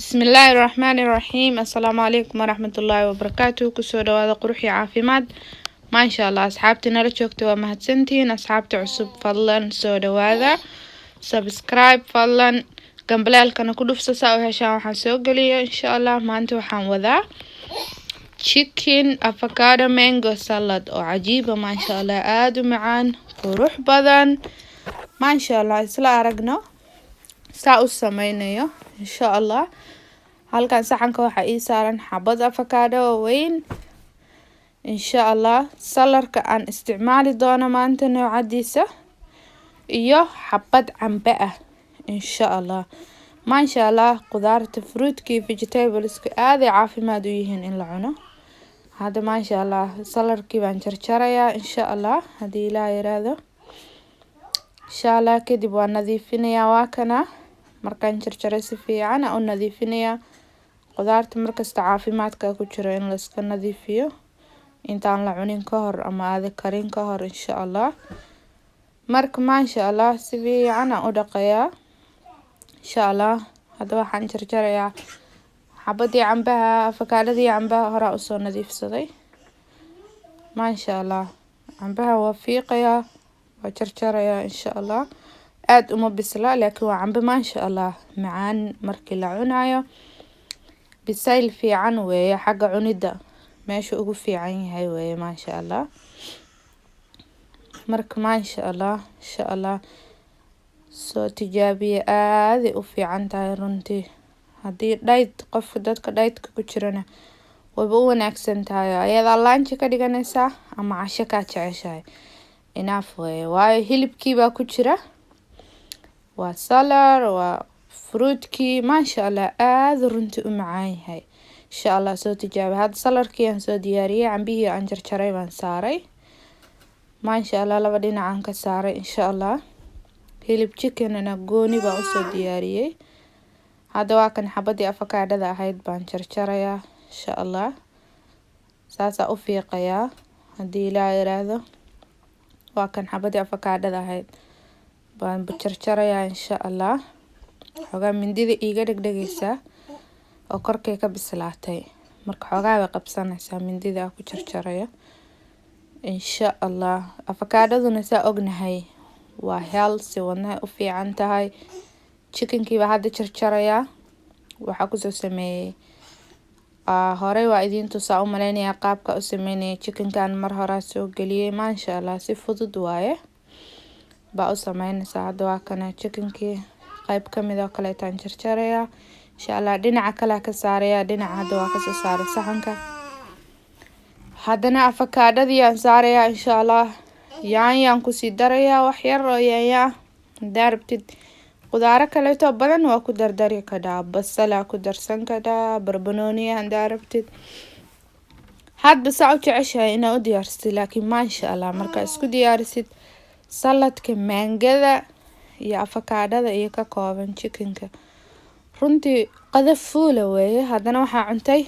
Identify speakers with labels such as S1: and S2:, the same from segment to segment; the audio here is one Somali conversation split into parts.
S1: Bismillaahi raxmaani raxiim. Assalaamu calaykum waraxmatullaahi wabarakaatuh. Kusoo dhawaada Qurux iyo Caafimaad. Maasha Allah, asxaabta nala joogta waa mahadsantihiin. Asxaabta cusub, fadlan soo dhawaada, subscribe fadlan, gambaleelkana ku dhufsa saa u heshaan waxaan soo geliyo, insha Allah. Maanta waxaan wadaa chicken avocado mango salad oo cajiiba, maasha Allah, aada u macaan, qurux badan, maasha Allah. Isla aragno saa u sameynayo, insha Allah. Halkan saxanka waxaa ii saaran xabad avocado oo weyn, insha Allah. Saladka aan isticmaali doono maanta noocadiisa iyo xabad cambe ah, insha Allah. Maasha Allah, qudaarta, fruitka iyo vegetableska aaday caafimaad u yihiin in la cuno. Hadda, maasha Allah, saladkii baan jarjarayaa, insha Allah, haddii Ilaah yiraahdo. Insha Allah, kadib waan nadiifinayaa. Waa kana, markaan jarjaray si fiican aan u nadiifinayaa. Qudaarta markasta caafimaadka ku jiro in la iska nadiifiyo intaan la cunin ka hor ama aada karin ka hor, insha Allah. Marka, maasha Allah, si fiican aan u dhaqayaa, insha Allah. Hadda waxaan jarjarayaa xabadii cambaha. Afakaadhadii cambaha horaa usoo nadiifsaday, maasha Allah. Cambaha waa fiiqayaa, waa jarjarayaa, insha Allah. Aada uma bisla, laakiin waa cambe, maasha Allah, macaan markii la cunayo. Bisayl fiican weeye, xagga cunidda meesha ugu fiican yahay weeye, maasha Allah. Marka, maasha Allah, insha Allah, soo tijaabiye, aaday u fiican tahay runtii. Haddii diet qofka, dadka dietka ku jirana, wayba u wanaagsan tahay. Ayadaa lunch ka dhiganaysaa ama casho kaa jeceshahay, enough weeye, waayo hilibkii baa ku jira, waa salad, waa fruitkii. Maasha Allah, aada runtii u macaan yahay. Insha Allah, soo tijaabi. Hadda saladkii aan soo diyaariyey, cambihii aan jarjaray baan saaray, maasha Allah. Laba dhinacaan ka saaray, insha Allah. Hilib chickenna gooni baan usoo diyaariyey. Hadda waa kan, xabadii afakaadhada ahayd baan jarjarayaa, insha Allah. Saasaa u fiiqayaa, haddii Ilaah yiraahdo. Waa kan, xabadii afakaadhada ahayd baan jarjarayaa, insha Allah. Xoogaa mindida iiga dhegdhegaysaa oo korkay ka bislaatay, marka xoogaa bay qabsanaysaa mindida aan ku jarjarayo, insha Allah. Afakaadhaduna saa ognahay waa healthy, wadnahay u fiican tahay. Chickenkii baa hadda jarjarayaa. Waxaa kusoo sameeyey horey, waa idiin tusaa u maleynayaa qaabka u sameynaya chickenkan. Mar horaa soo geliyey, maasha Allah, si fudud waaye baa u sameynaysaa. Hadda waa kana, chickenkii qayb kamid oo kaleetaan jarjarayaa, insha Allah. Dhinaca kalea ka saaraya, dhinaca hadda waa kasoo saaray saxanka. Haddana afakaadhadii aan saarayaa, insha Allah. Yaanyaan kusii darayaa, wax yar oo yaanya ah. Hadaa rabtid qudaaro kaleeto badan waa ku dardari kadhaa, basalaa ku darsan kadhaa, barbanooniya hadaa rabtid. Hadba saa u jeceshahay inaa u diyaarsatid. Laakiin maasha Allah, markaa isku diyaarisid saladka maangada iyo afakaadhada iyo ka kooban chickenka, runtii qado fuula weeye. Haddana waxaa cuntay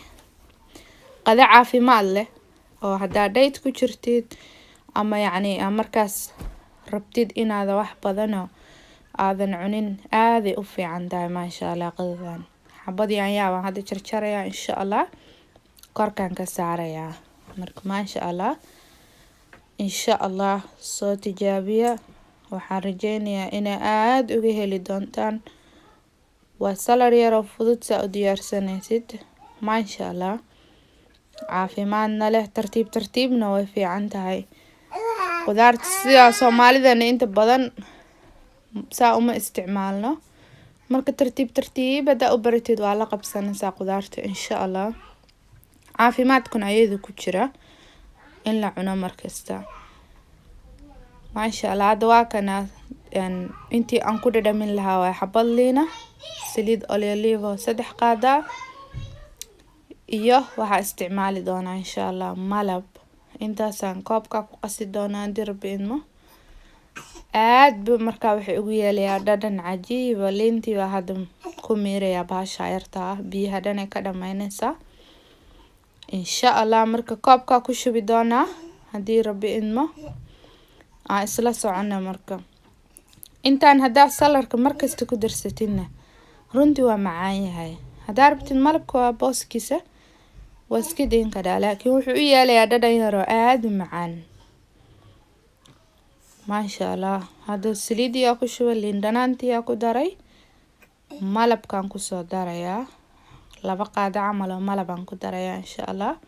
S1: qado caafimaad leh oo haddaa diet ku jirtid ama yacni markaas rabtid inaada wax badanoo aadan cunin, aaday u fiican tahay, maasha Allah. Qadadan xabad yaanyaa baan hadda jarjarayaa, insha Allah, korkaan ka saarayaa. Marka, maasha Allah, insha Allah, soo tijaabiya. Waxaan rajeynayaa inaa aada uga heli doontaan. Waa salad yar oo fudud saa u diyaarsanaysid, maasha Allah, caafimaadna leh. Tartiib tartiibna way fiican tahay qudaarta. Sidaa Soomaalidana inta badan saa uma isticmaalno. Marka tartiib tartiib haddaa u baratid, waa la qabsanaysaa qudaarta, insha Allah. Caafimaadkuna ayada ku jira in la cuno markasta, maasha Allah. Hadda waa kana, intii aan ku dhadhamin lahaa waa xabad liina, saliid olive 3 qaadaa, iyo waxaa isticmaali doonaa, insha Allah, malab. Intaasaan koobka ku qasi doonaa, haddii Rabbi idmo. Aad bu markaa waxay ugu yeelayaa dhadhan cajiiba. Liintii baa hadda ku miirayaa bahasha yarta ah, biyaha dhan ay ka dhameyneysaa, insha Allah. Marka koobkaa ku shubi doonaa, haddii Rabbi idmo. Aan isla socona. Marka intaan haddaa saladka markasta ku darsatidna, runtii waa macaan yahay. Haddaa rabtid malabka waa booskiisa, waa iska dayn karaa, laakiin wuxuu u yeelayaa dhadhan yaroo aada u macaan, maasha Allah. Hadda saliidiyaa ku shubay, liin dhanaantiyaa ku daray, malabkaan kusoo darayaa, 2 qaado camal oo malabaan ku darayaa, insha Allah.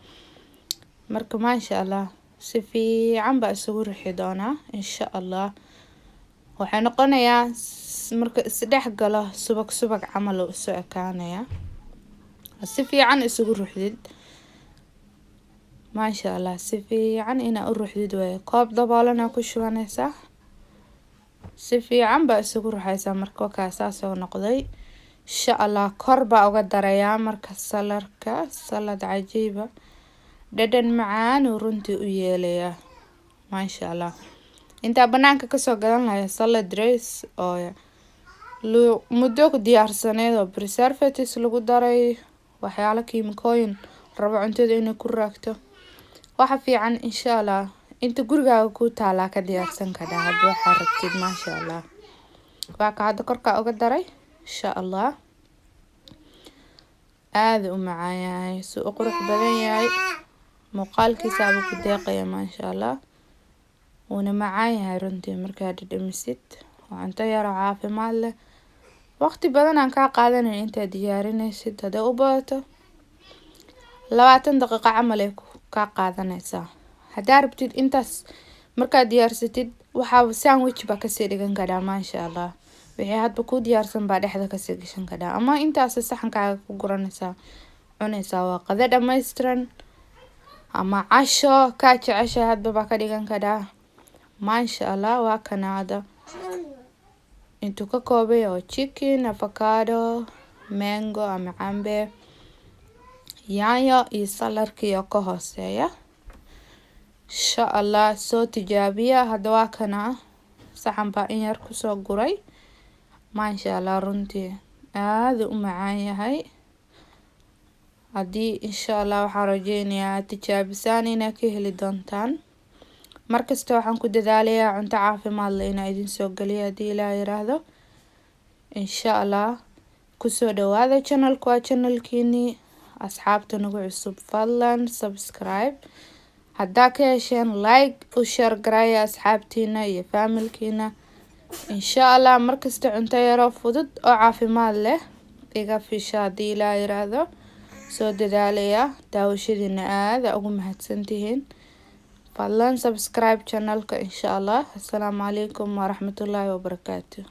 S1: Marka maasha Allah, si fiican baa isugu rixi doonaa, insha Allah. Waxay noqonayaa marka isdhex galo subag subag camal oo isu ekaanaya. Si fiican isugu ruxdid, maasha Allah, si fiican inaa u ruxdid waaye. Koob daboolana ku shubanaysaa, si fiican baa isugu ruxaysaa. Marka wakaa saasoo noqday, insha Allah. Kor baa uga darayaa marka saladka, salad cajiiba, dhadhan macaan uu runtii u yeelayaa, maasha Allah. Intaa banaanka kasoo gadan lahay salad dress oo muddo ku diyaarsaneyd oo preservatives lagu daray, waxyaalo kiimikooyin rabo cuntada inay ku raagto, waxa fiican, insha Allah, inta gurigaaga ku taalaa ka diyaarsan kadhaa hadba waxaa rabtid, maasha Allah. Waa ka hadda korkaa uga daray, insha Allah. Aada u macaan yahay, si u qurux badan yahay, muuqaalkiisaaba ku deeqaya, maasha Allah. Wuuna macaan yahay runtii markaa dhadhamisid. Waa cunto yar oo caafimaad leh, waqti badan aan kaa qaadanayn intaad diyaarinaysid. Hadday u badato 20 daqiiqo camal ay kaa qaadanaysaa. Haddaa rabtid, intaas markaad diyaarsatid, waxaa sandwich baa kasii dhigan karaa, maasha Allah. Wixii hadba kuu diyaarsan baa dhexda kasii gashan karaa, ama intaas saxankaaga ku guranaysaa, cunaysaa. Waa qado dhammaystiran ama casho kaa jeceshahay hadba baa ka dhigan karaa, maasha Allah. Waa kana hadda intuu ka koobay oo chicken, avocado, mango ama cambe, yaanyo iyo saladkii oo ka hooseeya, insha Allah. Soo tijaabiya. Hadda waa kana, saxan baa in yar kusoo guray, maasha Allah. Runtii aada u macaan yahay. Haddii, insha Allah, waxaan rajeynayaa aad tijaabisaan inaad ka heli doontaan. Markasta waxaan ku dadaalayaa cunto caafimaad leh inaa idin soo geliyo, haddii Ilaah yiraahdo, insha Allah. Kusoo dhawaada channelka, waa channelkiinii. Asxaabta nagu cusub, fadlan subscribe. Haddaa ka hesheen, like, u share gareeya asxaabtiina iyo faamilkiina, insha Allah. Markasta cunto yaroo fudud oo caafimaad leh iga fisha, haddii Ilaah yiraahdo. Soo dadaalaya, daawashadiina aada ugu mahadsantihiin. Fadlan subscribe channelka, insha Allah. Assalaamu calaykum waraxmatullaahi wabarakaatu.